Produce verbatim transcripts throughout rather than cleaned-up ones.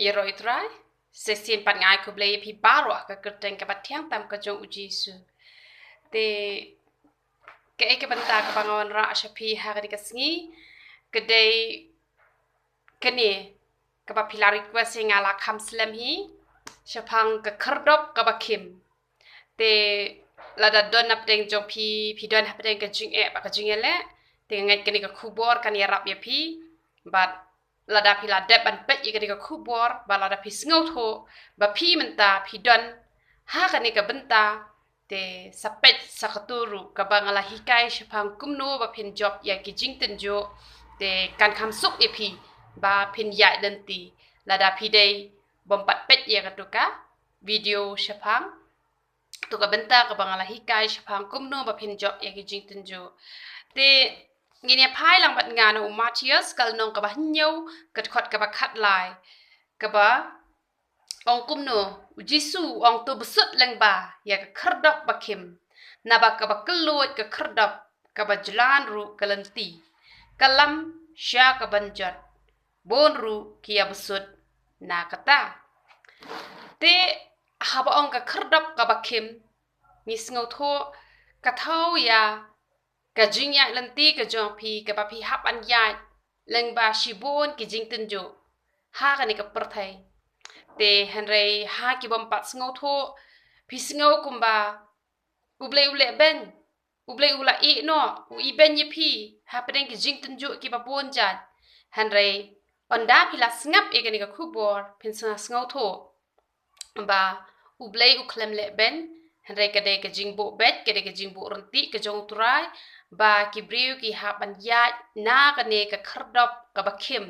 Ïaroh ïa u Trai. Shisien pat nga ai khublei ïa phi baroh ha ka kyrteng kaba thiang tam ka jong u Jisu. Te kaei ka bynta kaba nga wanrah sha phi ha kane ka sngi, ka dei kane kaba phi la request ïa nga la kham slem hi, shaphang ka khyrdop kaba khim. Te lada don hapdeng jong phi, phi don hapdeng ka jingeh bad ka jingïaleh, te nga ngeit kane ka khubor kan ïarap ïa phi. Bad lada phi la dep ban peit ïa kane ka khubor, bad lada phi sngewthuh ba phi mynta phi don ha kane ka bynta, te sa peit sa katto ruh kaba nga la hikai shaphang kumno ba phin jop ïa ki jingtynjuh, te kan kham suk ïa phi ba phin ïaid lynti lada phi dei bym pat peit ïa kato ka video shaphang kato ka bynta kaba nga la hikai shaphang kumno ba phin jop ïa ki jingtynjuh. Te ngin ïa phai lang bad nga na u Mathaios ka lynnong kaba hynñiew, ka dkhot kaba khatlai, kaba ong kumno, u Jisu u ong, to bsut lyngba ïa ka khyrdop ba khim, naba kaba kylluid ka khyrdop, kaba jlan ruh ka lynti, ka lam sha ka ban jot, bun ruh ki ïa bsut na kata. Te haba ong ka khyrdop kaba khim, ngi sngewthuh ka thaw ïa ka jingïaid lynti ka jong phi kaba phi hap ban ïaid lyngba shibun ki jingtynjuh ha kane ka pyrthei. Te hynrei ha ki bym pat sngewthuh, phi sngew kumba U Blei u leh beiñ, U Blei u la ïeh noh, u ibeiñ ïa phi hapdeng ki jingtynjuh kiba bun jait. Hynrei ynda phi la sngap ïa kane ka khubor, phin sa sngewthuh ba U Blei u khlem leh beiñ, hynrei ka dei ka jingbuh beit, ka dei ka jingbuh ryntih ka jong u Trai ba ki briew ki hap ban ïaid na kane ka khyrdop kaba khim.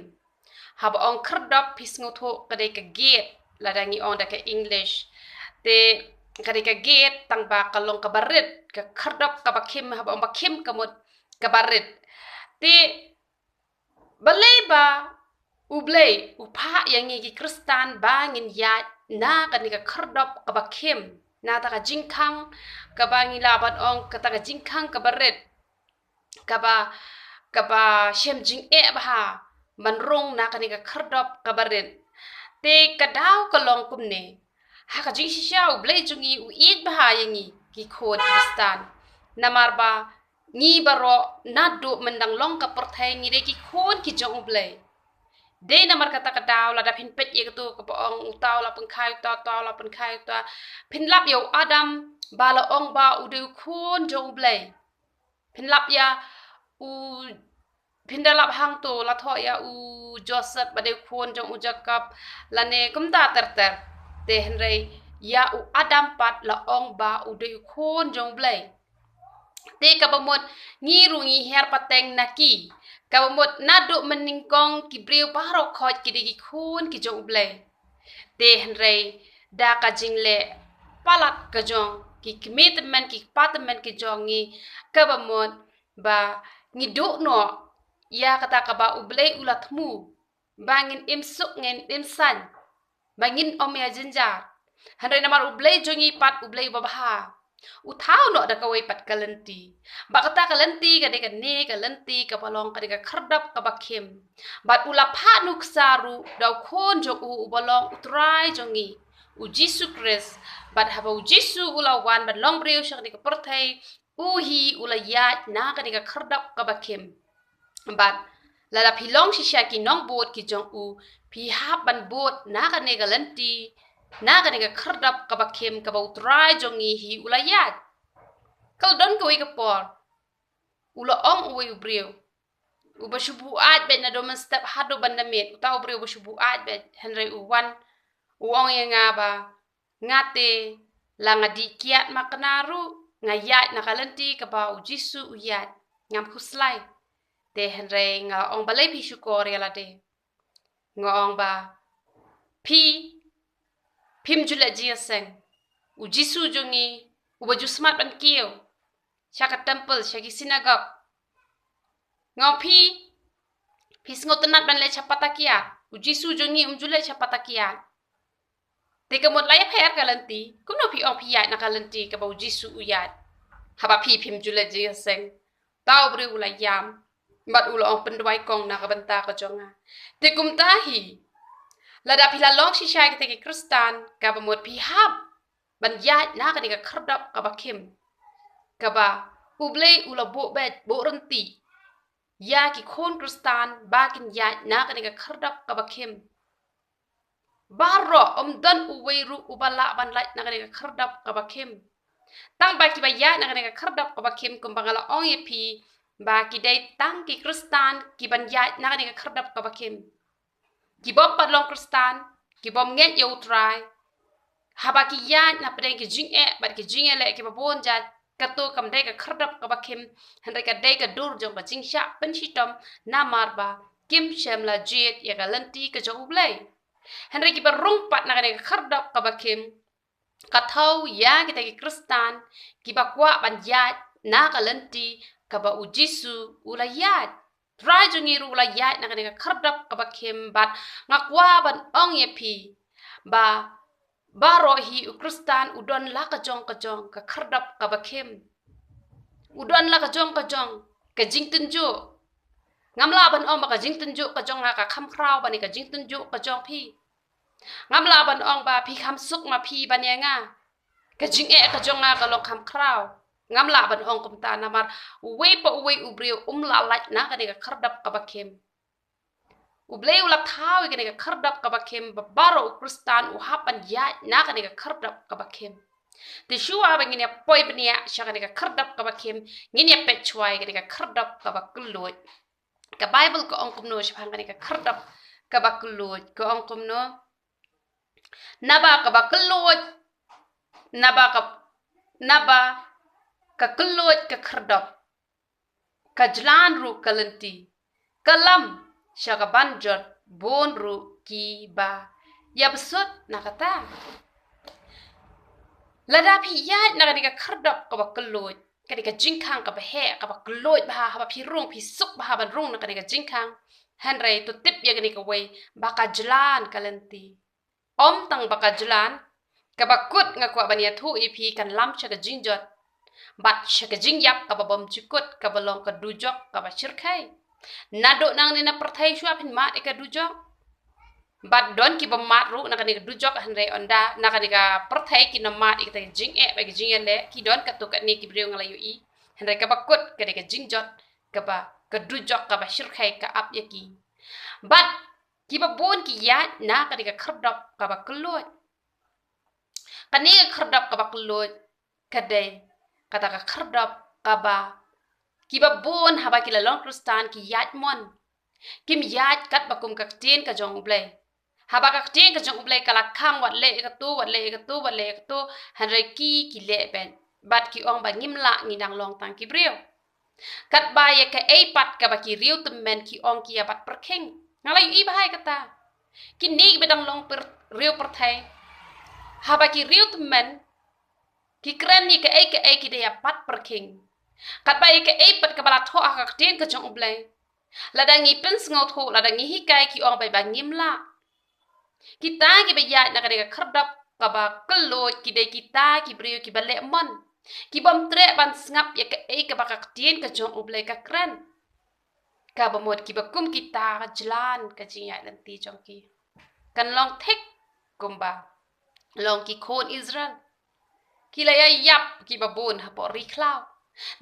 Haba ong khyrdop phi sngewthuh ka dei ka gate, lada ngi ong da ka English. Te ka dei ka gate tang ba ka long kaba rit, ka khyrdop kaba khim, haba ong ba khim ka mut kaba rit. Te balei ba U Blei u phah ïa ngi ki Khristan ba ngin ïaid na kane ka khyrdop kaba khim, na kata ka jingkhang kaba ngi lah ban ong kata ka jingkhang kaba rit, kaba, kaba shem jingeh bha ban rung na kane ka khyrdop kaba rit. Te ka daw ka long kumne, ha ka jingshisha U Blei jong ngi u ïeit bha ïa ngi ki khun Khristan. Namar ba ngi baroh naduh myndang long ka pyrthei ngi dei ki khun ki jong U Blei. Dei namar kata ka daw lada phin peit ïa kato kaba ong uta u la pynkha uta, uta u la pynkha uta, phin lap ïa u Adam ba la ong ba u dei u khun jong U Blei. Phin lap ïa u, phin da lap hangto la thoh ïa u Joseph ba dei u khun jong u Jacob, lane kumta ter ter. Te hynrei ïa u Adam pat la ong ba u dei u khun jong U Blei. Te kaba mut ngi ruh ngi hiar pateng na ki. Kaba mut naduh mynnyngkong ki briew baroh khoit ki dei ki khun ki jong U Blei. Te hynrei da ka jingleh palat ka jong ki kmie tymmen ki kpa tymmen ki jong ngi, kaba mut ba ngi duh noh ïa kata kaba U Blei u la thmu ba ngin im suk ngin im saiñ, ba ngin ym ïa jynjar. Hynrei namar U Blei jong ngi pat U Blei uba bha, u thaw noh da kawei pat ka lynti. Ba kata ka lynti ka dei kane ka lynti kaba long ka dei ka khyrdop kaba khim. Bad u la phah nuksa ruh da u khun jong u uba long u Trai jong ngi, u Jisu Khrist. Bad haba u Jisu u la wan ban long briew sha kane ka pyrthei, u hi u la ïaid na kane ka khyrdop kaba khim. Bad lada phi long shisha ki nongbud ki jong u, phi hap ban bud na kane ka lynti, na kane ka khyrdop kaba khim kaba u Trai jong ngi hi u la ïaid. Ka la don kawei ka por, u la ong uwei u briew uba shu buaid beit naduh mynstep haduh ban da miet, uta u briew uba shu buaid beit, hynrei u wan u ong ïa nga ba nga te la nga dih kiad makna ruh, nga ïaid na ka lynti kaba u Jisu u ïaid, ngam khuslai. Te hynrei nga ong balei phi shukor ïa lade? Nga ong ba phi phim ju leh jingïaseng. U Jisu jong ngi uba ju smat ban kiew sha ka temple, sha ki synagogue. Nga ong phi, phi sngewtynnat ban leit sha pata kiad. U Jisu jong ngi um ju leit sha pata kiad. Te ka mut la ïapher ka lynti, kumno phi ong phi ïaid na ka lynti kaba u Jisu u ïaid? Haba phi phim ju leh jingïaseng. Uta u briew u la ïam bad u la ong pynduwai kong na ka bynta ka jong nga. Te kumta hi, Lada phi la long shisha kita ki Khristan, kaba mut phi hap ban ïaid na kane ka khyrdop kaba khim, kaba U Blei u la buh beit, buh ryntih ïa ki khun Khristan ba kin ïaid na kane ka khyrdop kaba khim. Baroh, ym don uwei ruh uba lah ban lait na kane ka khyrdop kaba khim. Tang ba kiba ïaid na kane ka khyrdop kaba khim, kumba nga la ong ïa phi, ba ki dei tang ki Khristan kiban ïaid na kane ka khyrdop kaba khim. Ki bym pat long Khristan, ki bym ngeit ïa U Trai, haba ki ïaid na pdeng ki jingeh bad ki jingïaleh kiba bun jait, kato kam dei ka khyrdop kaba khim, hynrei ka dei ka dur jong ka jingshah pynshitom, namar ba kim shym la jied ïa ka lynti ka jong U Blei. Hynrei kiba rung pat na kane ka khyrdop kaba khim, ka thew ïa kita ki Khristan kiba kwah ban ïaid na ka lynti kaba U Jisu u la ïaid. Trai jong ngi ruh u la ïaid na kane ka khyrdop kaba khim, bad nga kwah ban ong ïa phi ba baroh hi u Khristan u don la ka jong ka jong ka khyrdop kaba khim. U don la ka jong ka jong ka jingtynjuh. Ngam lah ban ong ba ka jingtynjuh ka jong nga ka kham khraw ban ïa ka jingtynjuh ka jong phi. Ngam lah ban ong ba phi kham suk ma phi ban ïa nga. Ka jingeh ka jong nga ka long kham khraw. Ngam lah ban ong kumta, namar uwei pa uwei u briew um lah lait na kane ka khyrdop kaba khim. U Blei u la thew ïa kane ka khyrdop kaba khim, ba baroh u Khristan u hap ban ïaid na kane ka khyrdop kaba khim. Te shuwa ba ngin ïa poi bniah sha kane ka khyrdop kaba khim, ngin ïa peit shuwa ïa kane ka khyrdop kaba kylluid. Ka Baibl ka ong kumno shaphang kane ka khyrdop kaba kylluid? Ka ong kumno? Naba kaba kylluid, naba ka, naba ka kylluid ka khyrdop, ka jlan ruh ka lynti, ka lam sha ka ban jot bun ruh kiba ïabsut na kata. Lada phi ïaid na kane ka khyrdop kaba kylluid, kane ka jingkhang kaba heh, kaba kylluid bha, haba phi rung phi suk bha ban rung na kane ka jingkhang. Hynrei to tip ïa kane kawei, ba ka jlan ka lynti, ym tang ba ka jlan, kaba kut nga kwah ban ïathuh ïa phi, kan lam sha ka jingjot bad sha ka jingïap kaba bym jukut, kaba long ka dujok kaba shyrkhei. Naduh nangne na pyrthei shuwa phin mad ïa ka dujok. Bad don kiba mad ruh na kane ka dujok, hynrei ynda na kane ka pyrthei kin ym mad ïa kata ka jingeh bad ka jingïaleh, ki don katto katne ki briew nga la ïohi. Hynrei kaba kut ka dei ka jingjot, kaba ka dujok kaba shyrkhei ka ap ïa ki. Bad kiba bun ki ïaid na kane ka khyrdop kaba kylluid. Kane ka khyrdop kaba kylluid ka dei kata ka khyrdop kaba kiba bun haba ki la long Khristan ki ïaid mon. Kim ïaid katba kum ka ktien ka jong U Blei. Haba ka ktien ka jong U Blei ka la khang, wat leh ïa kato, wat leh ïa kato, wat leh ïa kato, hynrei ki, ki leh beit. Bad ki ong ba ngim lah, ngi dang long tang ki briew. Katba ïa kaei pat kaba ki riew tymmen ki ong ki ïa bat pyrkhing. Nga la ïohi bha ïa kata. Kine kiba dang long pyrthei, riew pyrthei, haba ki riew tymmen ki kren ïa kaei kaei ki da ïa bat pyrkhing. Katba ïa kaei pat kaba la thoh ha ka ktien ka jong U Blei, lada ngi pynsngewthuh, lada ngi hikai, ki ong beit ba ngim lah. Kita kiba ïaid na kane ka khyrdop kaba kylluid ki dei kita ki briew kiba leh mon, ki bym treh ban sngap ïa kaei kaba ka ktien ka jong U Blei ka kren. Kaba mut kiba kum kita, ka jlan ka jingïaid lynti jong ki kan long thik kumba long ki khun Israel. Ki la ïa ïap kiba bun hapoh ri khlaw,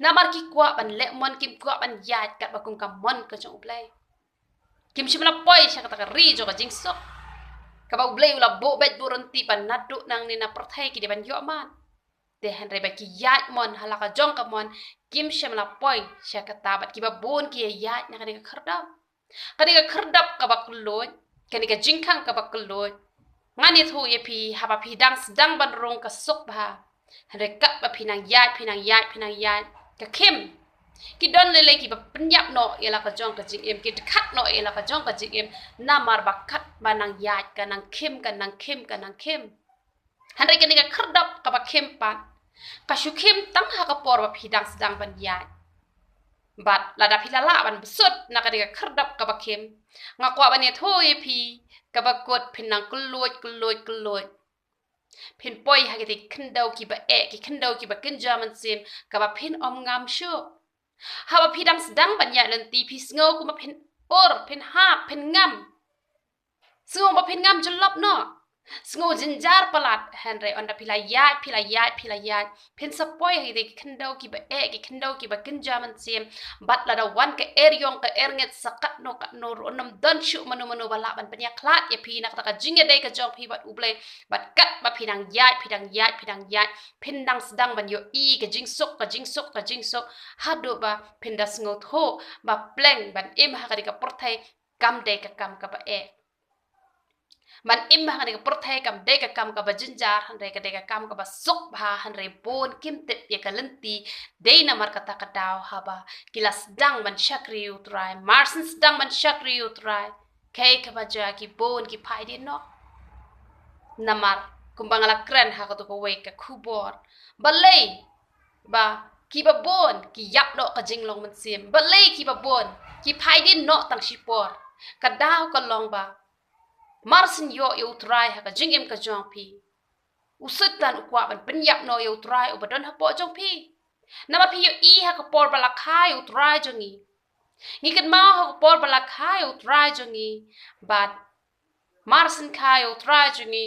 namar ki kwah ban leh mon, kim kwah ban ïaid katba kum ka mon ka jong U Blei. Kim shym la poi sha kata ka ri jong ka jingsuk, kaba U Blei u la buh beit buh ryntih ba naduh nangne na pyrthei ki dei ban ïoh mad. Te hynrei ba ki ïaid mon ha la ka jong ka mon, kim shym la poi sha kata, bad kiba bun ki ïa ïaid na kane ka khyrdop. Kane ka khyrdop kaba kylluid, kane ka jingkhang kaba kylluid, ngan ïathuh ïa phi, haba phi dang sdang ban rung ka suk bha. Hynrei katba phi nang ïaid, phi nang ïaid, phi nang ïaid, ka khim. Ki don lei lei kiba pynïap noh ïa la ka jong ka jingim, ki dkhat noh ïa la ka jong ka jingim, namar ba katba nang ïaid ka nang khim, ka nang khim, ka nang khim. Hynrei kane ka khyrdop kaba khim pat, ka shu khim tang ha ka por ba phi dang sdang ban ïaid. Bad lada phi la lah ban bsut na kane ka khyrdop kaba khim, nga kwah ban ïathuh ïa phi, kaba kut phin nang kylluid, kylluid, kylluid. Phin poi ha kita ki khyndew kiba eh, ki khyndew kiba kynja mynsiem, kaba phin ym ngam shuh. Haba phi dang sdang ban ïaid lynti, phi sngew kumba phin ur, phin hap, phin ngam. Sngew ba phin ngam jyllop noh. Sngew jynjar palat, hynrei ynda phi la ïaid, phi la ïaid, phi la ïaid, phin sa poi ha ki khyndew kiba eh, ki khyndew kiba kynja mynsiem. Bad lada wan ka eriong ka erngeit sa katno katno ruh, ym don shuh mano mano ba lah ban pynïakhlad ïa phi na kata ka jingïadei ka jong phi bad U Blei. Bad katba phi dang ïaid, phi dang ïaid, phi dang ïaid, phin dang sdang ban ïohi ka jingsuk, ka jingsuk, ka jingsuk, haduh ba phin da sngewthuh ba pleng ban im ha kane ka pyrthei kam dei ka kam kaba eh. Ban im ha kane ka pyrthei kam dei ka kam kaba jynjar, hynrei ka dei ka kam kaba suk bha, hynrei bun kim tip ïa ka lynti. Dei namar kata ka daw haba ki la sdang ban shakri ïa U Trai, mar syn sdang ban shakri ïa U Trai, kaei kaba jia, ki bun ki phai dien noh. Namar kumba nga la kren ha kato kawei ka khubor, balei ba kiba bun ki ïap noh ka jinglong mynsiem, balei kiba bun ki phai dien noh tang shipor? Ka daw ka long ba mar syn ïoh ïa U Trai ha ka jingim ka jong phi, u Soitan u kwah ban pynïap noh ïa U Trai uba don hapoh jong phi. Namar phi ïohi ha ka por ba la kha ïa U Trai jong ngi, ngi kynmaw ha ka por ba la kha ïa U Trai jong ngi, bad mar syn kha ïa U Trai jong ngi,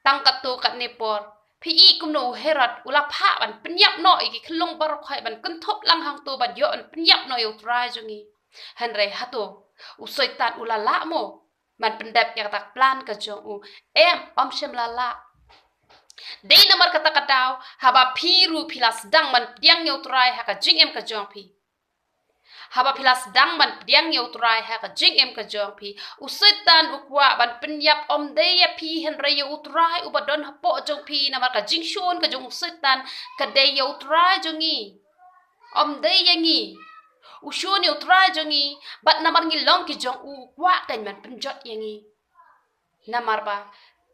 tang katto katne por, phi i kumno u Herod u la phah ban pynïap noh ïa ki khyllung baroh khoit, ban kynthup lang hangto ban ïoh ban pynïap noh ïa U Trai jong ngi. Hynrei hato u Soitan u la lah mo ban pyndep ïa kata ka plan ka jong u? Em, ym shym la lah. Dei namar kata ka daw haba phi ruh phi la sdang ban pdiang ïa U Trai ha ka jingim ka jong phi, haba phi la sdang ban pdiang ïa U Trai ha ka jingim ka jong phi, u Soitan u kwah ban pynïap ym dei ïa phi hynrei ïa U Trai uba don hapoh jong phi. Namar ka jingshun ka jong u Soitan ka dei ïa U Trai jong ngi, ym dei ïa ngi. U shun ïa U Trai jong ngi, bad namar ngi long ki jong u, u kwah kan ban pynjot ïa ngi. Namar ba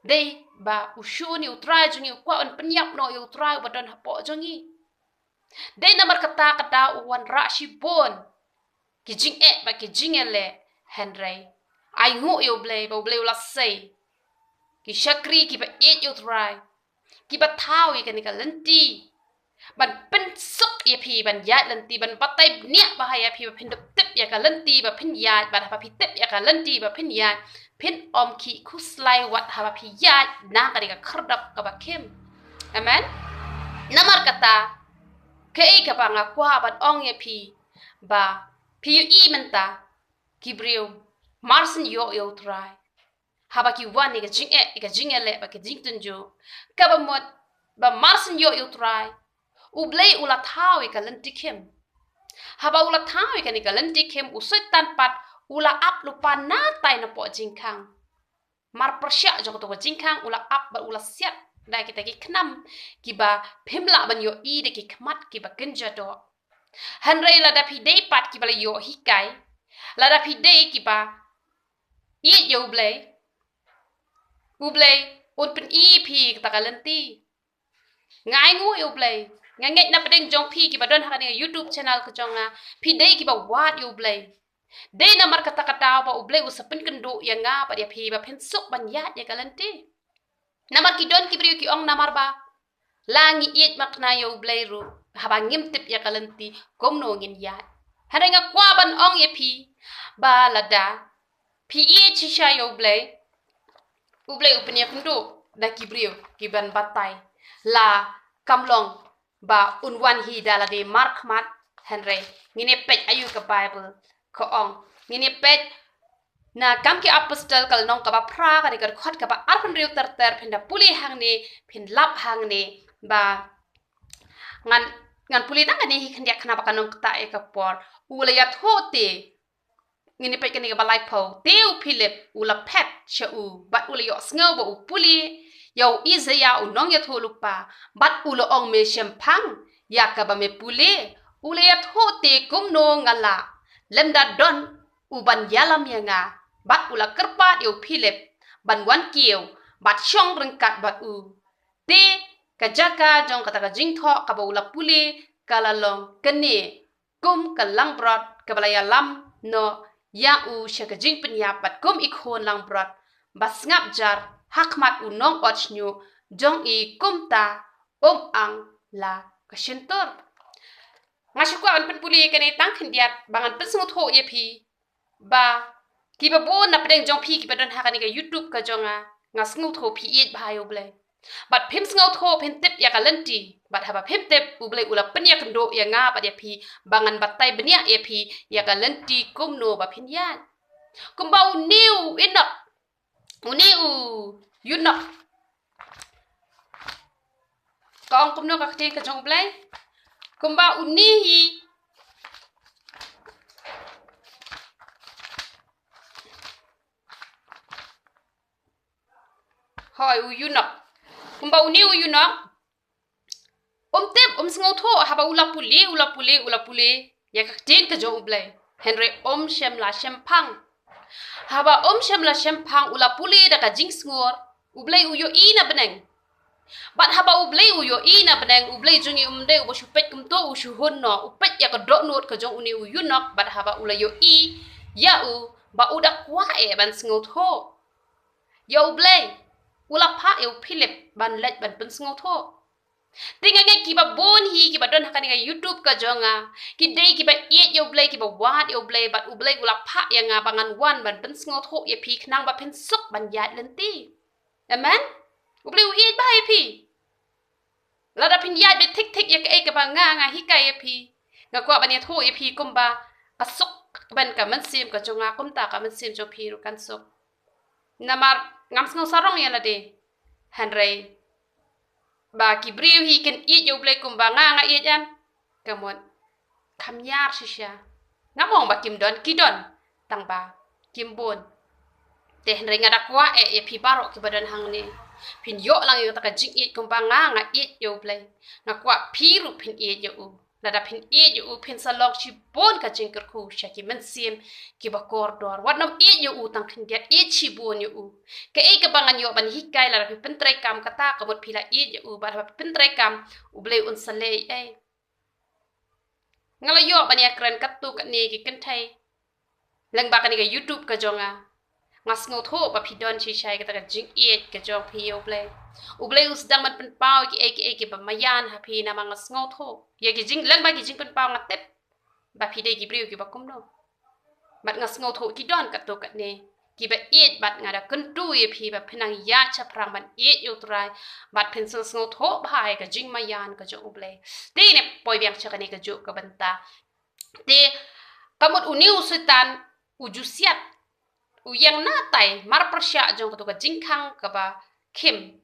dei ba u shun ïa U Trai jong ngi, u kwah ban pynïap noh ïa U Trai uba don hapoh jong ngi. Dei namar kata ka daw u wanrah shibun ki jingeh bad ki jingïaleh, hynrei ai nguh ïa U Blei ba U Blei u la sei ki shakri kiba ïeit ïa U Trai, kiba thaw ïa kane ka lynti ban pynsuk ïa phi ban ïaid lynti, ban batai bniah bha ïa phi ba phin dup tip ïa ka lynti ba phin ïaid, bad haba phi tip ïa ka lynti ba phin ïaid, phin ym khih khuslai wat haba phi ïaid na kane ka khyrdop kaba khim. Amen. Namar kata, kaei kaba nga kwah ban ong ïa phi, ba phi ïohi mynta ki briew mar syn ïoh ïa U Trai, haba ki wan ïa ka jingeh, ïa ka jingïaleh bad ka jingtynjuh, kaba mut ba mar syn ïoh ïa U Trai, U Blei u la thaw ïa ka lynti khim. Haba u la thaw ïa kane ka lynti khim, u Soitan pat u la ap lypa na tai na poh jingkhang. Mar pyrshah jong kato ka jingkhang u la ap bad u la siat da kita ki khnam kiba phim lah ban ïohi da ki khmat kiba kynja doh. Hynrei lada phi dei pat kiba la ïoh hikai, lada phi dei kiba ïeit ïa U Blei, U Blei un pyni phi kata ka lynti. Nga ai nguh ïa U Blei. Nga ngeit na pdeng jong phi kiba don ha kane ka YouTube channel ka jong nga, phi dei kiba wad ïa U Blei. Dei namar kata ka daw ba U Blei u sa pynkynduh ïa nga bad ïa phi ba phin suk ban ïaid ïa ka lynti. Namar ki don ki briew ki ong namar ba la ngi ïeit makna ïa U Blei ruh, haba ngim tip ïa ka lynti kumno ngin ïaid. Hynrei nga kwah ban ong ïa phi ba lada phi ïeit shisha ïa U Blei, U Blei u pynïakynduh da ki briew kiban batai. La kam long ba un wan hi da lade markhmat, hynrei ngin ïa peit aïu ka Baibl ka ong. Ngin ïa peit na Kam ki Apostol ka lynnong kaba phra, ka dei ka dkhot kaba arphew hynriew ter ter. Phin da pule hangne, phin lap hangne ba ngan, ngan pule tang kane hi khyndiat khnang ba kan ym ktah ïa ka por. U la ïathuh te, ngin ïa peit kane kaba laiphew. Te u Philip u la phet sha u bad u la ïohsngew ba u pule ïa u Isaiah u nongïathuhlypa, bad u la ong, me shemphang ïa kaba me pule? U la ïathuh te, kumno nga lah, lymda don uban ïalam ïa nga? Bad u la kyrpad ïa u Philip ban wan kiew bad shong ryngkat bad u. Te ka jaka jong kata ka jingthoh kaba u la pule ka la long kane: Kum ka langbrot kaba la ïalam noh ïa u sha ka jingpynïap, bad kum i khun langbrot ba sngap jar ha khmat u nongot shñiuh jong i, kumta um ang la ka shyntur. Nga shu kwah ban pynpule kane tang khyndiat ba ngan pynsngewthuh ïa phi ba Kiba bun na pdeng jong phi kiba don ha kane ka YouTube ka jong nga, nga sngewthuh phi ïeit bha ïa U Blei. Bad phim sngewthuh phin tip ïa ka lynti. Bad haba phim tip, U Blei u la pynïakynduh ïa nga bad ïa phi, ba ngan batai bniah ïa phi ïa ka lynti kumno ba phin ïaid. Kumba une u Enok, une u Enok. Ka ong kumno ka ktien ka jong U Blei? Kumba une hi. Hooid, u Enok. Kumba une u Enok. Um tip, um sngewthuh, haba u la pule, u la pule, u la pule ïa ka ktien ka jong U Blei. Hynrei um shym la shemphang. Haba um shym la shemphang, u la pule da ka jingsngur, U Blei u ïohi na bneng. Bad haba U Blei u ïohi na bneng, U Blei jong ngi um dei uba shu peit kumto, u shu hun noh, u peit ïa ka dohnud ka jong une u Enok, bad haba u la ïohi ïa u ba u da kwah eh ban sngewthuh ïa U Blei, u la phah ïa u Philip ban leit ban pynsngewthuh. Te nga ngeit kiba bun hi kiba don ha kane ka YouTube ka jong nga, ki dei kiba ïeit ïa U Blei, kiba wad ïa U Blei, bad U Blei u la phah ïa nga ba ngan wan ban pynsngewthuh ïa phi khnang ba phin suk ban ïaid lynti. Amen. U Blei u ïeit bha ïa phi. Lada phin ïaid beit thik thik ïa kaei kaba nga nga hikai ïa phi, nga kwah ban ïathuh ïa phi kumba ka suk ban ka mynsiem ka jong nga, kumta ka mynsiem jong phi ruh kan suk. Namar ngam sngew sarong ïa lade. Hynrei ba ki briew hi kin ïeit ïa U Blei kumba nga nga ïeit, em? Ka mut kham ïar shisha. Ngam ong ba kim don, ki don, tang ba kim bun. Te hynrei nga da kwah eh ïa phi baroh kiba don hangne, phin ïoh lang ïa kata ka jingïeit kumba nga nga ïeit ïa U Blei. Nga kwah phi ruh phin ïeit ïa u. Lada phin ïeit ïa u, phin sa long shibun ka jingkyrkhu sha ki mynsiem kiba kordor. Wat nym ïeit ïa u tang khyndiat, ïeit shibun ïa u. Kaei kaba ngan ïoh ban hikai, lada phi pyntreikam kata, ka mut phi la ïeit ïa u, bad haba phi pyntreikam, U Blei un sa leh ei ei. Nga la ïoh ban ïakren katto katne ki kynthei lyngba kane ka YouTube ka jong nga. Nga sngewthuh ba phi don shisha ïa kata ka jingïeit ka jong phi ïa U Blei. U Blei u sdang ban pynpaw ïa kiei kiei kiba maïan ha phi, namar nga sngewthuh ïa ki jing, lyngba ki jingpynpaw nga tip ba phi dei ki briew kiba kumno. Bad nga sngewthuh ki don katto katne kiba ïeit, bad nga da kyntu ïa phi ba phin nang ïaid shaphrang ban ïeit ïa U Trai, bad phin sa sngewthuh bha ïa ka jingmaïan ka jong U Blei. Te ngin ïa poi biang sha kane kajuh ka bynta. Te ka mut une u Soitan u ju siat, u ïeng na tai marpyrshah jong kato ka jingkhang kaba khim.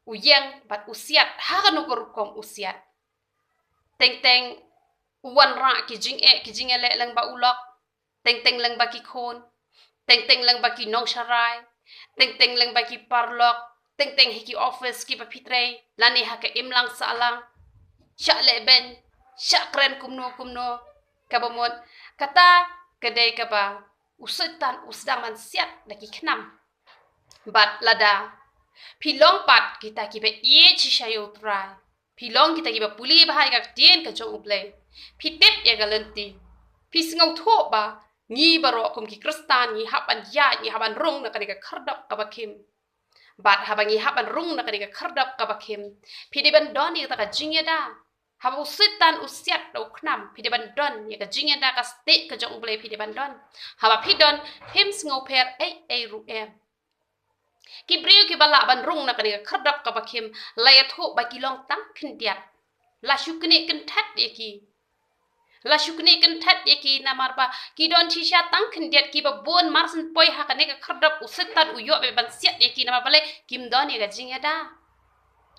U ïeng bad u siat, ha kano ka rukom u siat. Teng teng u wanrah ki jingeh ki jingïaleh lyngba u lok. Teng teng lyngba ki khun. Teng teng lyngba ki nongsharai. Teng teng lyngba ki paralok. Teng teng ha ki office kiba phi trei, lane ha ka imlang sahlang. Shah lehbeiñ, shah kren kumno kumno. Kaba mut kata ka dei kaba u Soitan u sdang ban siat da ki khnam. Bad lada phi long pat kita kiba ïeit shisha ïa U Trai, phi long kita kiba pule bha ïa ka ktien ka jong U Blei, phi tip ïa ka lynti, phi sngewthuh ba ngi baroh kum ki Khristan ngi hap ban ïaid, ngi hap ban rung na kane ka khyrdop kaba khim. Bad haba ngi hap ban rung na kane ka khyrdop kaba khim, phi dei ban don ïa kata ka jingïada. Haba u Soitan u siat da u khnam, phi dei ban don ïa ka jingïada, ka stieh ka jong U Blei phi dei ban don. Haba phi don, phim sngewpher ei ei ruh em. Ki briew kiba lah ban rung na kane ka khyrdop kaba khim, la ïathuh ba ki long tang khyndiat. La shu knieh kynthet ïa ki. La shu knieh kynthet ïa ki namar ba ki don shisha tang khyndiat, kiba bun mar syn poi ha kane ka khyrdop u Soitan u ïoh beit ban siat ïa ki, namar balei? Kim don ïa ka jingïada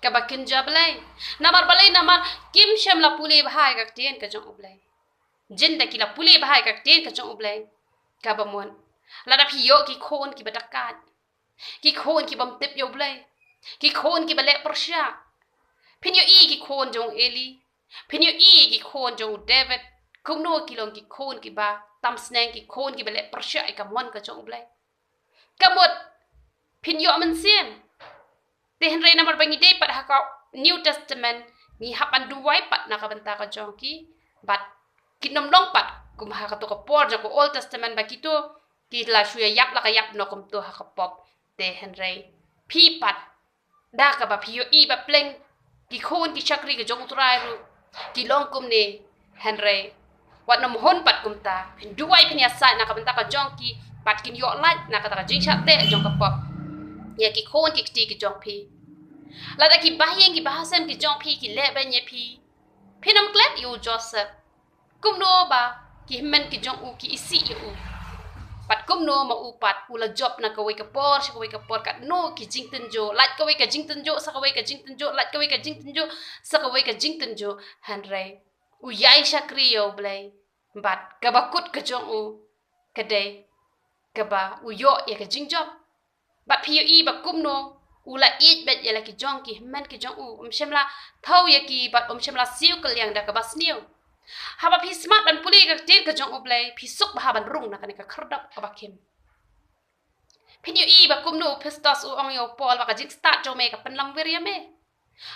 kaba kynja Blei. Namar balei? Namar kim shym la pule bha ïa ka ktien ka jong U Blei. Jin da ki la pule bha ïa ka ktien ka jong U Blei, kaba mut lada phi ïoh ki khun kiba dakaid, ki khun ki bym tip ïa U Blei, ki khun kiba leh pyrshah. Phin ïohi ki khun jong u Eli, phin ïohi ki khun jong u David, kumno ki long ki khun kiba tam sneng, ki khun kiba leh pyrshah ïa ka mon ka jong U Blei. Ka mut phin ïoh mynsiem. Te hynrei namar ba ngi dei pat ha ka New Testament, ngi hap ban duwai pat na ka bynta ka jong ki. Bad kin ym long pat kum ha kato ka por jong ka Old Testament ba kito ki la shu ïa ïap la ka ïap noh kumto ha ka pop. Te hynrei phi pat da kaba phi ïohi ba pleng ki khun ki shakri ka jong U Trai ruh ki long kumne. Hynrei wat nym hun pat kumta, phin duwai, phin ïasaid na ka bynta ka jong ki. Bad kin ïoh lait na kata ka jingshah teh jong ka pop ïa ki khun ki kti ki jong phi. Lada ki bahaïing ki bahasem ki jong phi ki leh beiñ ïa phi, phin ym klet ïa u Joseph. Kumno ba ki hynmen ki jong u ki isih ïa u. Bad kumno ma u pat u la jop na kawei ka por sha kawei ka por, katno ki jingtynjuh, lait kawei ka jingtynjuh sa kawei ka jingtynjuh, lait kawei ka jingtynjuh sa kawei ka jingtynjuh. Hynrei u ïai shakri ïa U Blei. Bad kaba kut ka jong u ka dei kaba u ïoh ïa ka jingjop. Bad phi ïohi ba kumno u la ïeit beit ïa la ki jong ki hynmen ki jong u, um shym la thaw ïa ki bad um shym la siew kylliang da kaba sniew. Haba phi smat ban pule ïa ka ktien ka jong U Blei, phi suk bha ban rung na kane ka khyrdop kaba khim. Phin ïohi ba kumno u Festus u ong ïa u Paul ba ka jingstad jong me ka pynlong wir ïa me.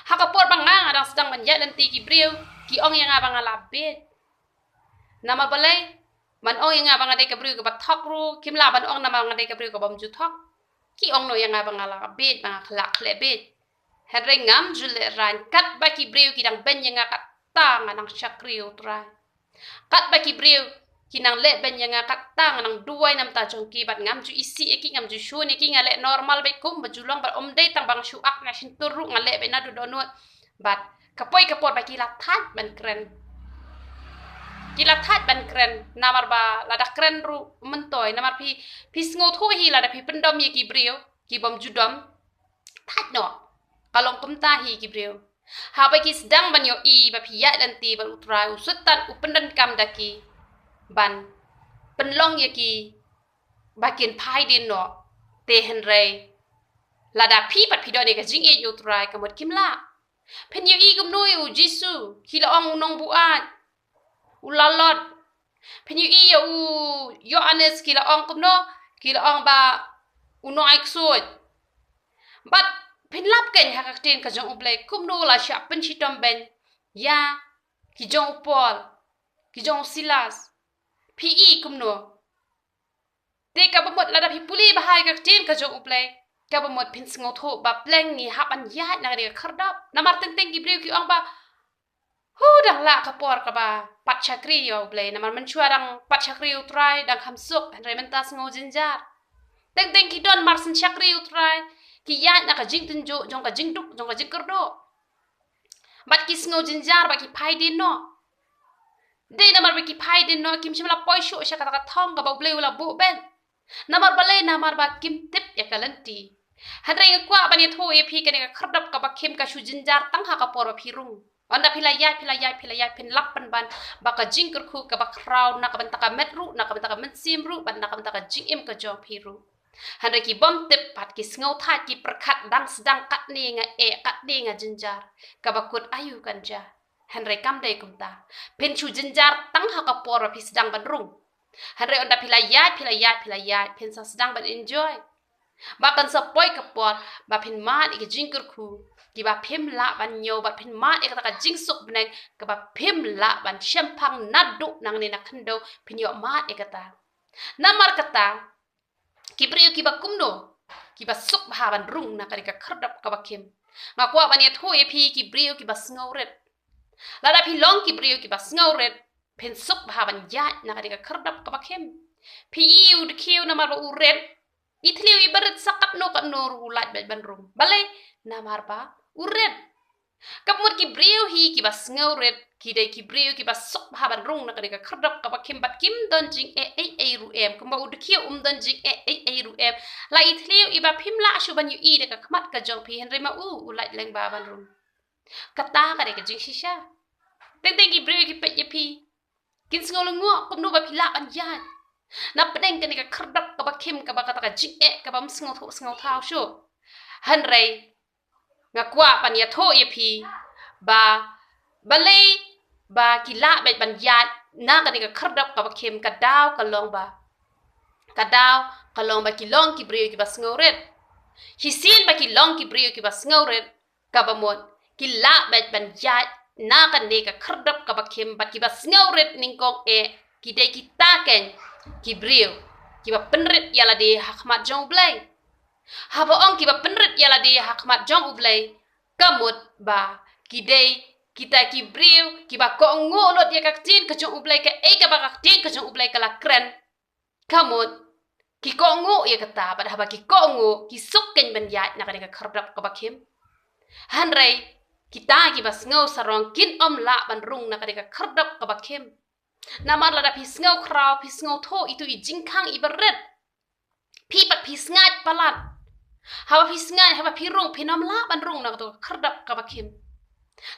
Ha ka por ba nga nga dang sdang ban ïaid lynti, ki briew ki ong ïa nga ba nga la bieit. Namar balei? Man ong ïa nga ba nga dei ka briew kaba thok ruh, kim lah ban ong namar nga dei ka briew kaba ym ju thok. Ki ong noh ïa nga ba nga la bieit, ba nga la khleh bieit. Hynrei ngam ju lehraiñ, katba ki briew ki dang beiñ ïa nga katta nga nang shakri ïa U Trai. Katba ki briew ki nang leh beiñ ïa nga katta nga nang duwai na bynta jong ki bad ngam ju isih ïa ki, ngam ju shun ïa ki, nga leh normal beit kumba ju long bad ym dei tang ba nga shu ak na shyntur ruh nga leh beit naduh dohnud. Bad ka poi ka por ba ki la thait ban kren. Ki la thait ban kren namar ba lada kren ruh ym myntoi, namar phi, phi sngewthuh hi lada phi pyndom ïa ki briew ki bym ju dom. Thait noh. Ka long kumta hi ki briew. Haba ki sdang ban ïohi ba phi ïaid lynti bad U Trai, u Soitan u pyndonkam da ki ban pynlong ïa ki ba kin phai dien noh. Te hynrei lada phi pat phi don ïa ka jingïeit ïa U Trai, ka mut kim lah. Phin ïohi kumno ïa u Jisu, ki la ong u nongbuaid, u lalot. Phin ïohi ïa u Ïoannis, ki la ong kumno, ki la ong ba u nongai ksuid. Bad phin lap kein ha ka ktien ka jong U Blei kumno la shah pynshitom beiñ ïa ki jong u Paul, ki jong u Silas. Phi i kumno? Te kaba mut lada phi pule bha ïa ka ktien ka jong U Blei, kaba mut phin sngewthuh ba pleng ngi hap ban ïaid na ka dei ka khyrdop. Namar teng teng ki briew ki ong ba, hu, dang lah ka por kaba pat shakri ïa U Blei. Namar mynshuwa dang pat shakri ïa U Trai dang kham suk, hynrei mynta sngew jynjar. Teng teng ki don mar shen shakri ïa U Trai, ki ïaid na ka jingtynjuh jong ka jingduk jong ka jingkyrduh. Bad ki sngew jynjar bad ki phai dien noh. Dei namar ba ki phai dien noh kim shym la poi shuh sha kata ka thong kaba U Blei u la buh beiñ. Namar balei? Namar ba kim tip ïa ka lynti. Hynrei nga kwah ban ïathuh ïa phi, kane ka khyrdop kaba khim ka shu jynjar tang ha ka por ba phi rung. Ynda phi la ïaid, phi la ïaid, phi la ïaid, phin lap pynban ba ka jingkyrkhu kaba khraw na ka bynta ka met ruh, na ka bynta ka mynsiem ruh, bad na ka bynta ka jingim ka jong phi ruh. Hynrei ki bym tip pat ki sngew thait, ki pyrkhat dang sdang katne nga eh, katne nga jynjar, kaba kut aïu kan jia. Hynrei kam dei kumta. Phin shu jynjar tang ha ka por ba phi sdang ban rung. Hynrei ynda phi la ïaid, phi la ïaid, phi la ïaid, phin sa sdang ban enjoy. Ba kan sa poi ka por ba phin mad ïa ka jingkyrkhu kiba phim lah ban ñiew, ba phin mad ïa kata ka jingsuk bneng kaba phim lah ban shemphang naduh nangne na khyndew, phin ïoh mad ïa kata. Namar kata, ki briew kiba kumno, kiba suk bha ban rung na kane ka khyrdop kaba khim. Nga kwah ban ïathuh ïa phi ki briew kiba sngewrit. Lada phi long ki briew kiba sngewrit, phin suk bha ban ïaid na kane ka khyrdop kaba khim. Phi i u dkhiew namar ba u rit, i thliew i barit sa katno katno ruh u lait beit ban rung. Balei? Namar ba u rit. Ka mut ki briew hi kiba sngewrit, ki dei ki briew kiba suk bha ban rung na kane ka khyrdop kaba khim bad kim don jingeh ei ei ruh em. Kumba u dkhiew um don jingeh ei ei ruh em. La i thliew iba phim lah shuh ban ïohi da ka khmat ka jong phi, hynrei ma u, u lait lyngba ban rung. Kata ka dei ka jingshisha. Teng teng ki briew ki peit ïa phi, kin sngew lyngngoh kumno ba phi lah ban ïaid na pdeng kane ka khyrdop kaba khim, kaba kata ka jingeh kaba ym sngewthuh sngewthaw shuh. Hynrei nga kwah ban ïathuh ïa phi ba balei ba ki lah beit ban ïaid na kane ka khyrdop kaba khim. Ka daw ka long ba, ka daw ka long ba ki long ki briew kiba sngewrit. Shisien ba ki long ki briew kiba sngewrit, kaba mut ki lah beit ban ïaid na kane ka khyrdop kaba khim, bad kiba sngewrit nyngkong eh ki dei kita kein ki briew kiba pynrit ïa lade ha khmat jong U Blei. Haba ong kiba pynrit ïa lade ha khmat jong U Blei, ka mut ba ki dei kita ki briew kiba kohnguh lut ïa ka ktien ka jong U Blei, kaei kaba ka ktien ka jong U Blei ka la kren. Ka mut Ki kohnguh ïa kata, bad haba ki kohnguh, ki suk kein ban ïaid na kane ka khyrdop kaba khim. Hynrei kita kiba sngew sarong kin ym lah ban rung na kane ka khyrdop kaba khim. Namar lada phi sngew khraw, phi sngewthuh ïa itu i jingkhang iba rit, phi pat phi sngaid palat. Haba phi sngaid, haba phi rung, phin ym lah ban rung na kato ka khyrdop kaba khim.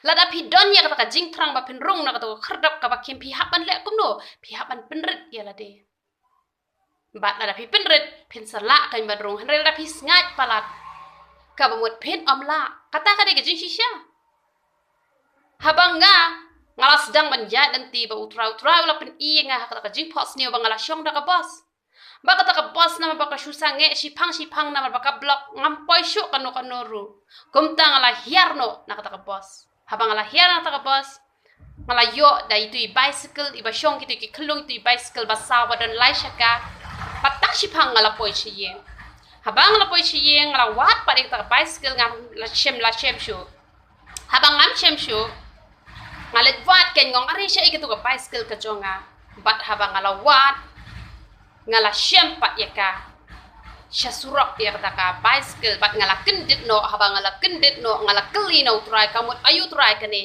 Lada phi don ïa kata ka jingthrang ba phin rung na kato ka khyrdop kaba khim, phi hap ban leh kumno? Phi hap ban pynrit ïa lade. Bad lada phi pynrit, phin sa lah kein ban rung, hynrei lada phi sngaid palat, kaba mut phin ym lah. Kata ka dei ka jingshisha. Haba nga, nga la sdang ban ïaid lynti bad U Trai, U Trai u la pyni ïa nga ha kata ka jingphohsniew ba nga la shong da ka bos. Ba kata ka bos namar ba ka shu sangeh shiphang shiphang namar ba ka block, ngam poi shuh kano kano ruh. Kumta nga la hiar noh na kata ka bos. Haba nga la hiar na kata ka bos, nga la ïoh da itu i bicycle iba shong kito ki khyllung, itu i bicycle ba saw ba don lai shaka. Bad tang shiphang nga la poi sha ïing. Haba nga la poi sha ïing, nga la wad pat ïa kata ka bicycle, ngam la shem, la shem shuh. Haba ngam shem shuh, nga leit wad kein, nga ong are shaei kato ka bicycle ka jong nga. Bad haba nga la wad, nga la shem pat ïa ka sha surok ïa kata ka bicycle, bad nga la kyndit noh. Haba nga la kyndit noh, nga la kylli na U Trai, ka mut, ai U Trai, kane.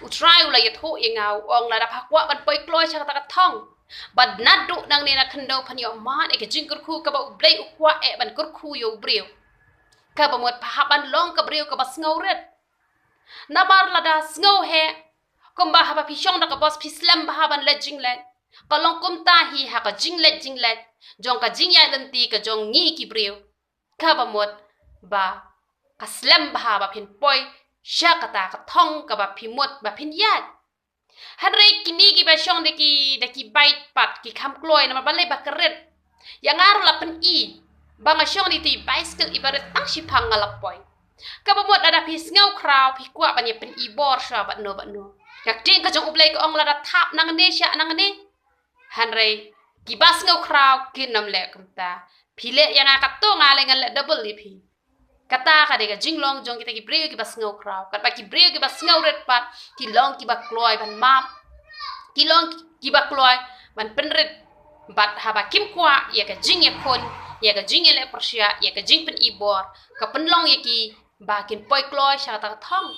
U Trai u la ïathuh ïa nga, u ong lada pha kwah ban poi kloi sha kata ka thong, bad naduh nangne na khyndew phan ïoh mad ïa ka jingkyrkhu kaba U Blei u kwah eh ban kyrkhu ïa u briew, kaba mut pha hap ban long ka briew kaba sngewrit. Namar lada sngew heh, kumba haba phi shong da ka bos phi slem bha ban leit jingleit. Ka long kumta hi ha ka jingleit jingleit jong ka jingïaid lynti ka jong ngi ki briew, kaba mut ba ka slem bha ba phin poi sha kata ka thong kaba phi mut ba phin ïaid. Hynrei kine kiba shong da ki, da ki bike pat ki kham kloi namar balei? Ba ka rit. Ïa nga ruh la pyni ba nga shong da itu i bicycle iba rit, tang shiphang nga la poi. Kaba mut lada phi sngew khraw, phi kwah ban ïa pyni bor shuwa bad no bad no. Ka ktien ka jong U Blei ka ong lada thap nangne shah nangne. Hynrei kiba sngew khraw kin ym leh kumta. Phi leh ïa nga katto, nga leh, ngan leh double ïa phi. Kata ka dei ka jinglong jong kita ki briew kiba sngew khraw. Katba ki briew kiba sngewrit pat ki long kiba kloi ban map, ki long kiba kloi ban pynrit. Bad haba kim kwah ïa ka jingïakhun, ïa ka jingïaleh pyrshah, ïa ka jingpyni bor, ka pynlong ïa ki ba kin poi kloi sha kata ka thong.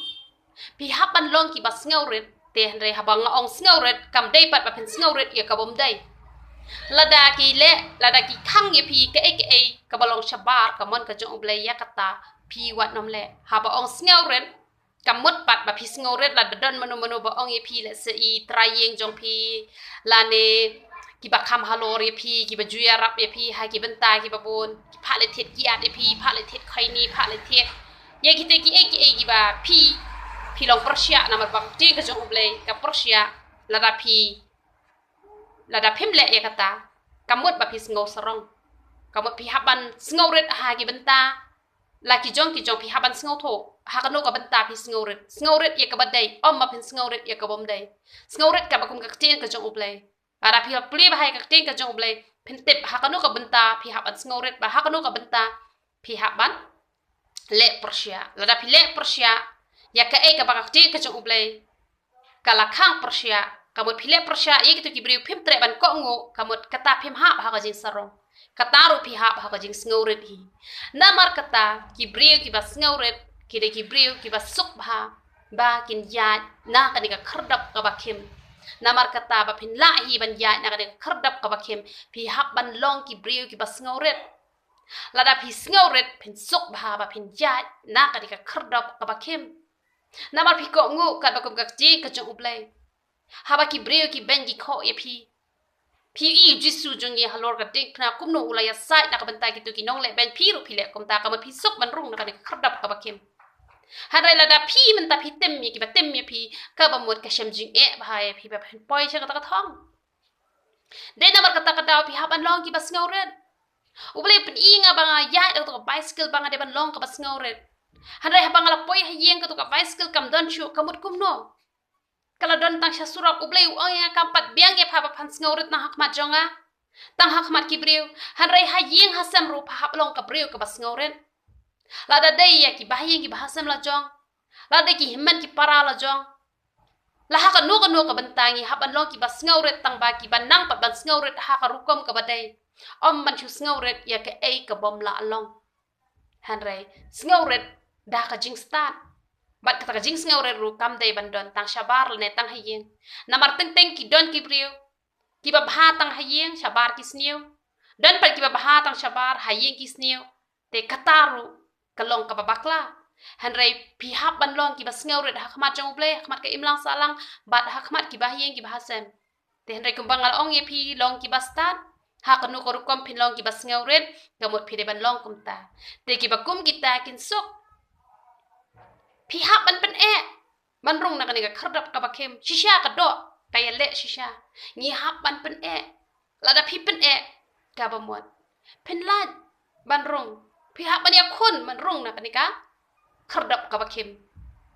Phi hap ban long kiba sngewrit. Te hynrei haba nga ong sngewrit, kam dei pat ba phin sngewrit ïa ka bym dei. Lada ki leh, lada ki khang ïa phi kaei kaei kaba long shabar ka mon ka jong U Blei, ïa kata phi wat nym leh. Haba ong sngewrit, kam mut pat ba phi sngewrit lada don mano mano ba ong ïa phi, lehse i trai ïing jong phi, lane kiba kham halor ïa phi, kiba ju ïarap ïa phi ha ki bynta kiba bun, ki phah leit thied kiad ïa phi, phah leit thied khoini, phah leit thied ïa kita kiei kiei kiba phi, phi long pyrshah. Namar ba ka ktien ka jong U Blei ka pyrshah, lada phi, lada phim leh ïa kata, ka mut ba phi sngew sarong. Ka mut phi hap ban sngewrit ha ki bynta la ki jong ki jong, phi hap ban sngewthuh ha kano ka bynta phi sngewrit. Sngewrit ïa kaba dei, ym ba phin sngewrit ïa ka bym dei. Sngewrit kaba kum ka ktien ka jong U Blei. Lada phi la pule bha ïa ka ktien ka jong U Blei, phin tip ha kano ka bynta phi hap ban sngewrit bad ha kano ka bynta phi hap ban leh pyrshah. Lada phi leh pyrshah ïa kaei kaba ka ktien ka jong U Blei ka la khang pyrshah, ka mut phi leh pyrshah ïa kito ki briew, phim treh ban kohnguh, ka mut kata phim hap ha ka jingsarong. Kata ruh phi hap ha ka jingsngewrit hi. Namar kata ki briew kiba sngewrit ki dei ki briew kiba suk bha ba kin ïaid na kane ka khyrdop kaba khim. Namar kata ba phin lah hi ban ïaid na kane ka khyrdop kaba khim, phi hap ban long ki briew kiba sngewrit. Lada phi sngewrit, phin suk bha ba phin ïaid na kane ka khyrdop kaba khim. Namar phi kohnguh katba kum ka ktien ka jong U Blei. Haba ki briew ki beiñ ki khoh ïa phi, phi ïohi U Jisu jong ngi halor ka diengphna kumno u la ïasaid na ka bynta kito ki nongleh beiñ, phi ruh phi leh kumta, ka mut phi suk ban rung na kane ka khyrdop kaba khim. Hynrei lada phi mynta phi tim ïa kiba tim ïa phi, kaba mut ka shem jingeh bha ïa phi ba phin poi sha kata ka thong. Dei namar kata ka daw phi hap ban long kiba sngewrit. U Blei u pyni ïa nga ba nga ïaid da kato ka bicycle ba nga dei ban long kaba sngewrit. Hynrei haba nga la poi ha ïing, kato ka bicycle kam don shuh, ka mut kumno? Ka la don tang sha surok. U Blei u ong ïa nga kam pat biang ïa pha ba phan sngewrit tang ha khmat jong nga, tang ha khmat ki briew. Hynrei ha ïing ha sem ruh pha hap long ka briew kaba sngewrit. Lada dei ïa ki bahaïing ki bahasem la jong, lada dei ki hynmen ki para la jong, la ha kano kano ka bynta ngi hap ban long kiba sngewrit, tang ba kiba nang pat ban sngewrit ha ka rukom kaba dei. Ym ban shu sngewrit ïa kaei ka bym lah long. Hynrei sngewrit da ka jingstad. Bad kata ka jingsngewrit ruh kam dei ban don tang shabar lane tang ha ïing. Namar teng teng ki don ki briew kiba bha tang ha ïing, shabar ki sniew. Don pat kiba bha tang shabar, ha ïing ki sniew. Te kata ruh ka long kaba bakla. Hynrei phi hap ban long kiba sngewrit ha khmat jong U Blei, ha khmat ka imlang sahlang, bad ha khmat kiba ha ïing kiba ha sem. Te hynrei kumba nga la ong ïa phi, long kiba stad ha kano ka rukom, phin long kiba sngewrit, ka mut phi dei ban long kumta. Te kiba kum kita kin suk. Phi hap ban pyneh ban rung na kane ka khyrdop kaba khim. Shisha ka doh ka ïaleh shisha. Ngi hap ban pyneh. Lada phi pyneh, kaba mut phin lait ban rung. Phi hap ban ïakhun ban rung na kane ka khyrdop kaba khim.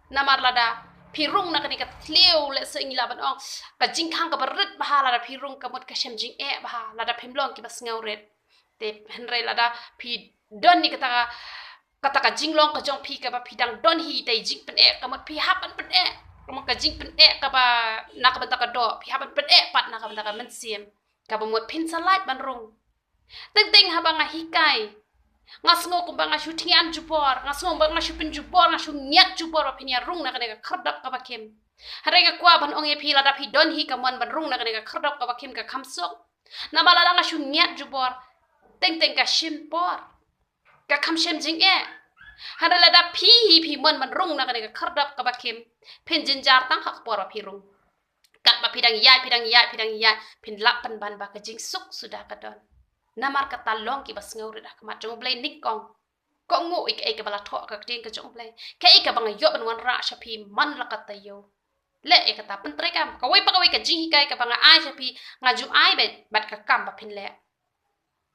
Namar lada phi rung na kane ka thliew, lehse ngi lah ban ong, ka jingkhang kaba rit bha, lada phi rung ka mut ka shem jingeh bha lada phim long kiba sngewrit. Te hynrei lada phi don ïa kata ka, kata ka jinglong ka jong phi kaba phi dang don hi da i jingpyneh, ka mut phi hap ban pyneh. Ka mut ka jingpyneh kaba na ka bynta ka doh, phi hap ban pyneh pat na ka bynta ka mynsiem. Kaba mut phin sa lait ban rung. Teng teng haba nga hikai, nga sngew kumba nga shu thngian jubor, nga sngew kumba nga shu pynjubor, nga shu ngiat jubor ba phin ïa rung na kane ka khyrdop kaba khim. Hynrei nga kwah ban ong ïa phi, lada phi don hi ka mon ban rung na kane ka khyrdop kaba khim, ka kham suk. Namar lada nga shu ngiat jubor, teng teng ka shim por, ka kham shem jingeh. Hynrei lada phi hi phi mon ban rung na kane ka khyrdop kaba khim, phin jynjar tang ha ka por ba phi rung. Katba phi dang ïaid, phi dang ïaid, phi dang ïaid, phin lap pynban ba ka jingsuk suda ka don. Namar kata long kiba sngewrit ha khmat jong U Blei nyngkong. Kohnguh ïa kaei kaba la thoh ka ktien ka jong U Blei. Kaei kaba nga ïoh ban wanrah sha phi man la ka taïew. Leh ïa kata, pyntreikam. Kawei pa kawei ka jinghikai kaba nga ai sha phi, nga ju ai beit bad ka kam ba phin leh.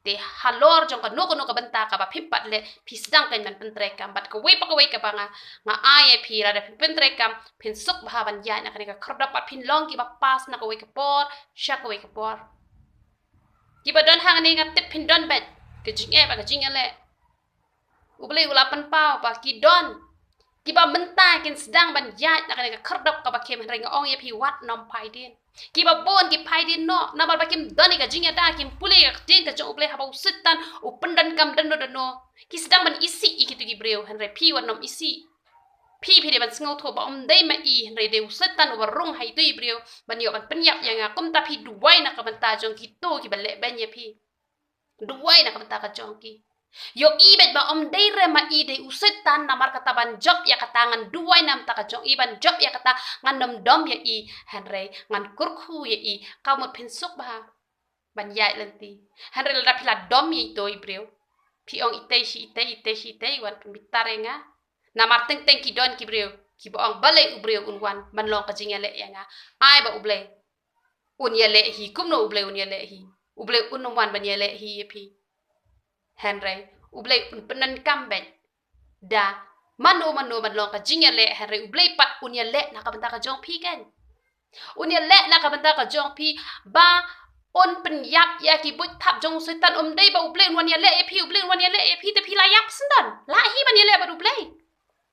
Te halor jong kano kano ka bynta kaba phim pat leh, phi sdang kein ban pyntreikam. Bad kawei pa kawei kaba nga, nga ai ïa phi, lada phi pyntreikam, phin suk bha ban ïaid na kane ka khyrdop bad phin long kiba pass na kawei ka por sha kawei ka por. Kiba don hangne nga tip phin don beit ka jingeh bad ka jingïaleh. U Blei u la pynpaw ba ki don kiba mynta kin sdang ban ïaid na kane ka khyrdop kaba khim, hynrei nga ong ïa phi, wat nym phai dien. Kiba bun ki phai dien noh namar ba kim don ïa ka jingïada, kim pule ïa ka ktien ka jong U Blei, haba u Soitan u pyndonkam dano dano, ki sdang ban isih ïa kito ki briew. Hynrei phi wat nym isih. Phi, phi dei ban sngewthuh ba ym dei ma i, hynrei dei u Soitan uba rung ha ito i briew ban ïoh ban pynïap ïa nga. Kumta phi duwai na ka bynta jong kito kiba lehbeiñ ïa phi. Duwai na ka bynta ka jong ki. Ïohi beit ba ym dei re ma i, dei u Soitan, namar kata ban jop ïa kata ngan duwai na ka bynta ka jong i, ban jop ïa kata ngan nym dom ïa i, hynrei ngan kyrkhu ïa i. Ka mut phin suk bha ban ïaid lynti. Hynrei lada phi la dom ïa ito i briew, phi ong itei shi itei, itei shi itei, wan pynbitar ïa nga. Namar teng teng ki don ki briew kiba ong balei u briew un wan ban long ka jingïaleh ïa nga. Ai ba U Blei un ïaleh hi, kumno U Blei un ïaleh hi? U Blei un nym wan ban ïaleh hi ïa phi. Hynrei U Blei un pyndonkam beit da mano mano ban long ka jingïaleh, hynrei U Blei pat un ïaleh na ka bynta ka jong phi kein. Un ïaleh na ka bynta ka jong phi ba un pynïap ïa ki buit thap jong u Soitan. Ym dei ba U Blei un wan ïaleh ïa phi, U Blei un wan ïaleh ïa phi te phi la ïap syndon. Lah hi ban ïaleh bad U Blei.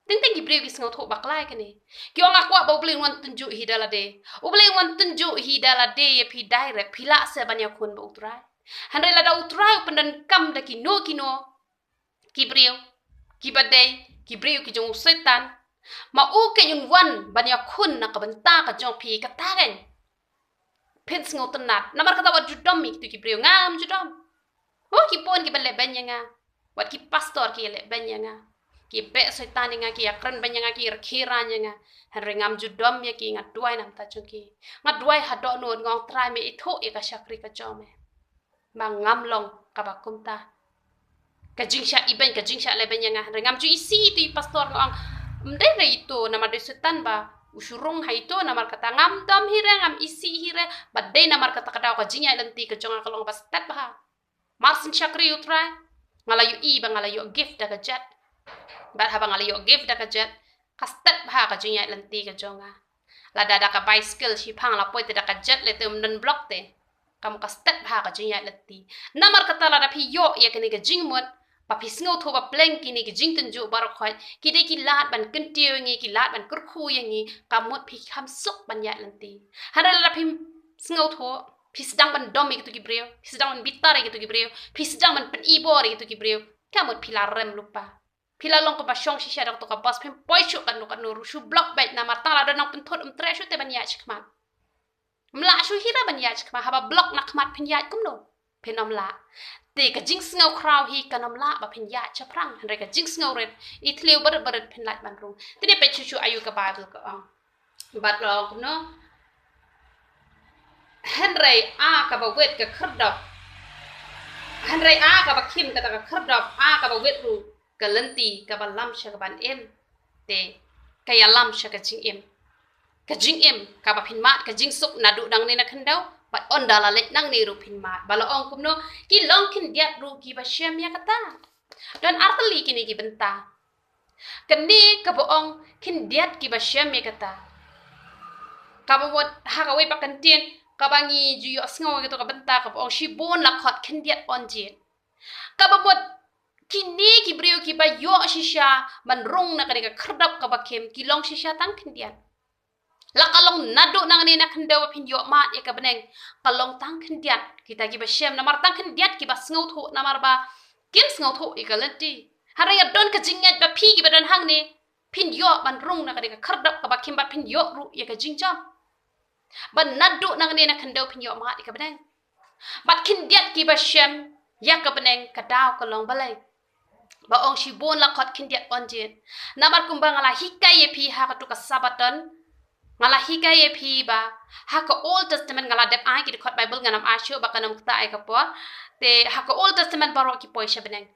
Teng teng ki briew ki sngewthuh bakla ïa kane. Ki ong, nga kwah ba U Blei un wan tynjuh hi da lade. U Blei un wan tynjuh hi da lade ïa phi direct, phi lah se ban ïakhun bad U Trai. Hynrei lada U Trai u pyndonkam da kino kino ki briew kiba dei ki briew ki jong u Soitan, ma u kein un wan ban ïakhun na ka bynta ka jong phi, kata kein phin sngewtynnat. Namar kata wat ju dom ïa kito ki briew, ngam ju dom. Oh, ki bun kiba lehbeiñ ïa nga. Wat ki pastor ki lehbeiñ ïa nga. Ki beh Soitan ïa nga, ki ïakren beiñ ïa nga, ki rkhie rain ïa nga. Hynrei ngam ju dom ïa ki, nga duwai na ka bynta jong ki. Nga duwai haduh nud, nga ong, Trai, me ithuh ïa ka shakri ka jong me ba ngam long kaba kumta. Ka jingshah ibeiñ, ka jingshah lehbeiñ ïa nga. Hynrei ngam ju isih ïa ito i pastor, nga ong, ym dei re ito, namar dei Soitan ba u shu rung ha ito, namar kata ngam dom hi re, ngam isih hi re. Bad dei namar kata ka daw ka jingïaid lynti ka jong nga ka long ba stet bha. Mar syn shakri ïa U Trai, nga la ïohi ba nga la ïoh gift da ka jet. Bad haba nga la ïoh gift da ka jet, ka stet bha ka jingïaid lynti ka jong nga. Lada da ka bicycle shiphang la poi te da ka jet lei te ym don block te, ka mut ka stet bha ka jingïaid lynti. Namar kata lada phi ïoh ïa kane ka jingmut ba phi sngewthuh ba pleng kine ki jingtynjuh baroh khoit ki dei ki lad ban kyntiew ïa ngi, ki lad ban kyrkhu ïa ngi, ka mut phi kham suk ban ïaid lynti. Hynrei lada phim sngewthuh, Phi sdang ban dom ïa kito ki briew, phi sdang ban bitar ïa kito ki briew, phi sdang ban pynibor ïa kito ki briew. Ka mut phi la rem lypa. Phi la long kumba shong shisha da kato ka bos, phim poi shuh katno katno ruh, shu block beit namar tang la don nongpynthut, ym treh shuh te ban ïaid shakhmat. Ym lah shuh hi ruh ban ïaid shakhmat, haba block na khmat phin ïaid kumno? Phin ym lah. Te ka jingsngew khraw hi kan ym lah ba phin ïaid shaphrang, hynrei ka jingsngew rit, i thliew barit barit phin lait ban rung. Te dei peit shuh shuh aïu ka Baibl ka ong. Bad la ong kumno? Hynrei a kaba wit ka khyrdop. Hynrei a kaba khim kata ka khyrdop, a kaba wit ruh ka lynti kaba lam sha kaban im. Te ka ïalam sha ka jingim. Ka jingim kaba phin mad, ka jingsuk naduh nangne na khyndew, bad ynda la leit nangne ruh phin mad. Ba la ong kumno? Ki long khyndiat ruh kiba shem ïa kata. Don ar tylli kine ki bynta. Kane kaba ong khyndiat kiba shem ïa kata. Kaba mut ha kawei pat ka ktien kaba ngi ju ïohsngew ïa kato ka bynta kaba ong shibun la khot khyndiat yn jied. Kaba mut kine ki briew kiba ïoh shisha ban rung na kane ka khyrdop kaba khim, ki long shisha tang khyndiat. La ka long naduh nangne na khyndew ba phin ïoh mad ïa ka bneng, ka long tang khyndiat kita kiba shem, namar tang khyndiat kiba sngewthuh, namar ba kim sngewthuh ïa ka lynti. Hynrei ka don ka jingngeit ba phi kiba don hangne phin ïoh ban rung na kane ka khyrdop kaba khim bad phin ïoh ruh ïa ka jingjop. Ba naduh nangne na khyndew phin ïoh mad ïa ka bneng. Bad khyndiat kiba shem ïa ka bneng ka daw ka long balei ba ong shibun la khot khyndiat yn jied. Namar kumba nga la hikai ïa phi ha kato ka Sabbaton, nga la hikai ïa phi ba ha ka Old Testament, nga la dep ai ki dkhot Baibl, ngam ai shuh ba kan ym ktah ïa ka por. Te ha ka Old Testament baroh ki poi sha bneng.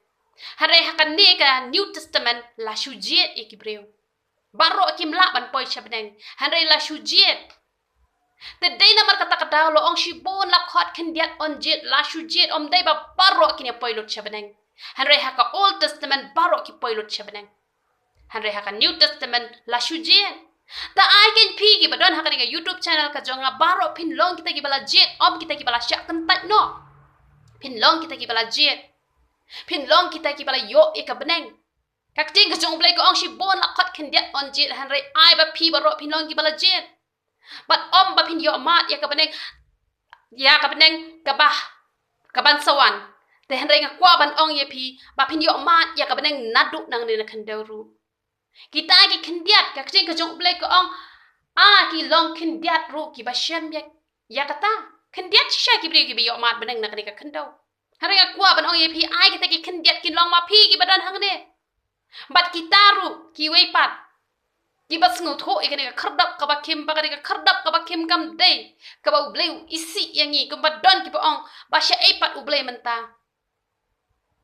Hynrei ha kane ka New Testament la shu jied ïa ki briew. Baroh kim lah ban poi sha bneng, hynrei la shu jied. Te dei namar kata ka daw la ong shibun la khot khyndiat yn jied, la shu jied, ym dei ba baroh kin ïa poi lut sha bneng. Hynrei ha ka Old Testament baroh ki poi lut sha bneng. Hynrei ha ka New Testament la shu jied. Ta ai kein phi kiba don ha kane ka YouTube channel ka jong nga, baroh phin long kita kiba la jied, ym kita kiba la shah kyntait noh. Phin long kita kiba la jied. Phin long kita kiba la ïoh ïa ka bneng. Ka ktien ka jong U Blei ka ong shibun la khot khyndiat yn jied, hynrei ai ba phi baroh phin long kiba la jied. Bad ym ba phin ïoh mad ïa ka bneng, ïa ka bneng kaba, kaban sa wan. Te hynrei nga kwah ban ong ïa phi ba phin ïoh mad ïa ka bneng naduh nangne na khyndew ruh. Kita ki khyndiat, ka ktien ka jong U Blei ka ong, a ki long khyndiat ruh kiba shem ïa, ïa kata. Khyndiat shisha ki briew kiba ïoh mad bneng na kane ka khyndew. Hynrei nga kwah ban ong ïa phi, ai kita ki khyndiat kin long ma phi kiba don hangne. Bad kita ruh kiwei pat kiba sngewthuh ïa kane ka khyrdop kaba khim, ba kane ka khyrdop kaba khim kam dei kaba U Blei u isih ïa ngi, kumba don kiba ong ba shaei pat U Blei mynta.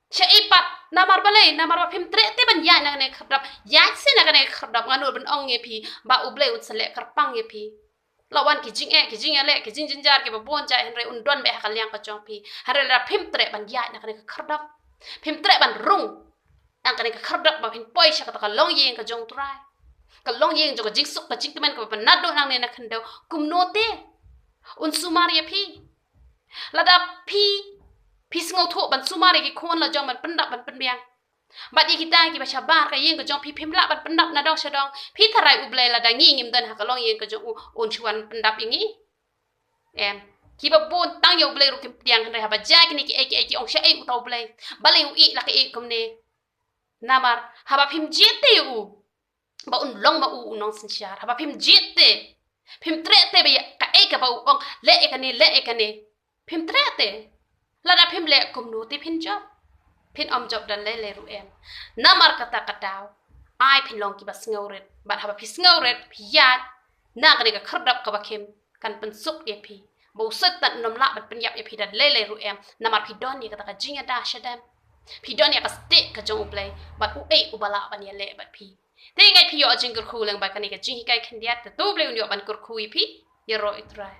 Shaei pat, namar balei, namar ba phim treh te ban ïaid na kane ka khyrdop. Ïaid seh na kane ka khyrdop, nga nud ban ong ïa phi ba U Blei un sa leh kyrpang ïa phi. La wan ki jingeh, ki jingïaleh, ki jingjynjar kiba bun jait, hynrei un don beit ha ka liang ka jong phi. Hynrei lada phim treh ban ïaid na kane ka khyrdop, phim treh ban rung na kane ka khyrdop ba phin poi sha kata ka longïing ka jong U Trai, ka longïing jong ka jingsuk ka jingkmen kaba naduh nangne na khyndew, kumno te un sumar ïa phi? Lada phi, phi sngewthuh ban sumar ïa ki khun la jong ban pyndap ban pynbiang. Bad ïa kita kiba shabar ka ïing ka jong phi, phim lah ban pyndap na dong sha dong. Phi tharai U Blei lada ngi ngim don ha ka longïing ka jong u, un shu wan pyndap ïa ngi? Em. Kiba bun tang ïa U Blei ruh kim pdiang, hynrei haba jia kine kiei kiei ki ong shaei uta U Blei. Balei u ïeh la ka ïeh kumne? Namar haba phim jied te ïa u ba un long ma u u nongsynshar, haba phim jied te, phim treh te ba ïa kaei kaba u ong, leh ïa kane, leh ïa kane, phim treh te. Lada phim leh, kumno te phin jop? Phin ym jop da lei lei ruh em. Namar kata ka daw, ai phin long kiba sngewrit. Bad haba phi sngewrit, phi ïaid na kane ka khyrdop kaba khim, kan pynsuk ïa phi. Ba u Soitan un ym lah ban pynïap ïa phi da lei lei ruh em. Namar phi don ïa kata ka jingïada shadem. Phi don ïa ka stieh ka jong U Blei bad uei uba lah ban ïaleh bad phi. Te nga ngeit phi ïoh jingkyrkhu lyngba kane ka jinghikai khyndiat, te to U Blei un ïoh ban kyrkhu ïa phi. Ïaroh ïa U Trai.